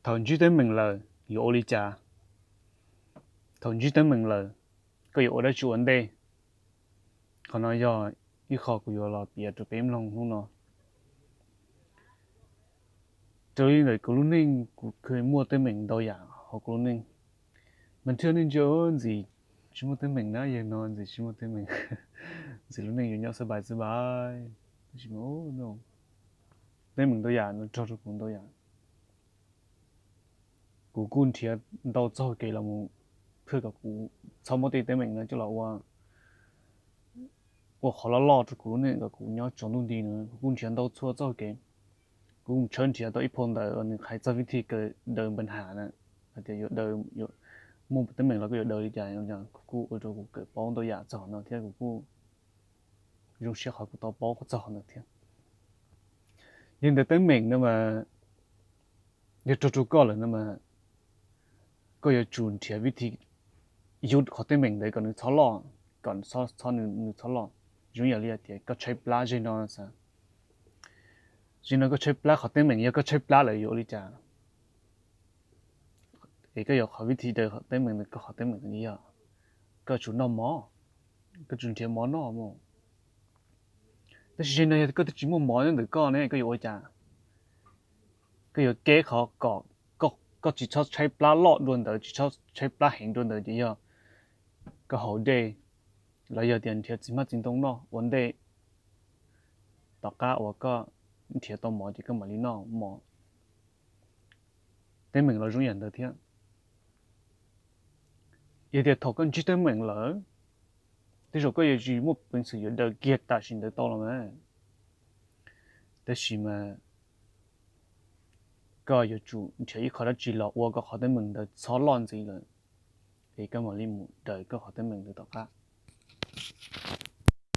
Thaum ntsib teeb meem lawm yuav ua li cas? Thaum ntsib teeb meem lawm, koj yuav ua dab tsi ua ntej? Qhov no yog ib qho kuv yuav los piav rau peb mloog hnub no. Raws li ntawm kuv lub neej, kuv kuj muaj teeb meem ntau yam hauv kuv lub neej. Mas thiaj nej ntsia ntxim tsis muaj teeb meem na, yog no ntxim tsis muaj teeb meem, ntxim lub neej yuav nyob xab pais xab pais. Tab sis teeb meem ntau yam no raug rau kuv ntau yam. Kuv kuj nrhiav ntau txoj kev los mus thiaj kom kuv txhob muab tej teeb meem no coj los ua ua qhov loj loj rau kuv lub neej kom kuv nyob tsaus ntuj nti no. Kuv kuj nrhiav ntau txhua txoj kev. Kuv kuj tshawb nrhiav tau ib phau ntawv uas nws hais txog vib thij kawm daws npa nham na, hais tias yuav daws, muaj teeb meem los koj yuav daws li cas, kuv kuj ua rau kuv kawm paub ntau yam txog no thiab kuv kuj zoo siab qhov kuv tau paub txog ntawd thiab. Yog ntawm teeb meem no mas yog raug rau koj lawm no mas koj yuav tsum nrhiav vib thij yug qhov teeb meem ntawd kom nws txhob loj, kom nws txhob loj. Zoo yam li tias koj tshaib plab zej no xav, zej no koj tshaib plab qhov teeb meem yog koj tshaib plab lawm yuav ua li cas? Es koj yuav qhov vib thij daws teeb meem ntawd, koj qhov teeb meem ntawd yog koj tsum noj mov, koj tsum nrhiav mov noj mus. Tab sis zej no yog koj twb tsis muaj mov nyob ntawm koj ne, koj yuav ua cas? Koj yuav keb qhov kom koj tsis txhob tshaib plab loj dua ntawd, tsis txhob tshaib plab heev dua ntawd ces yog koj haus dej, los yog tias nrhiav txiv hmab txiv ntoo noj ua ntej, tom qab uas koj nrhiav tau mov ces koj mam li noj mov. Teeb meem los zoo yam ntawd thiab. Yog tias thaum koj ntsib teeb meem lawm, tej zaum koj yuav tsis muaj peev xwm yuav daws kiag tam sim ntawd tau los mas, tab sis mas koj yuav tsum nrhiav ib qho dab tsi los ua koj qhov teeb meem ntawd txhob loj ntxiv lawm, es koj mam li mus daws koj qhov teeb meem ntawd tom qab.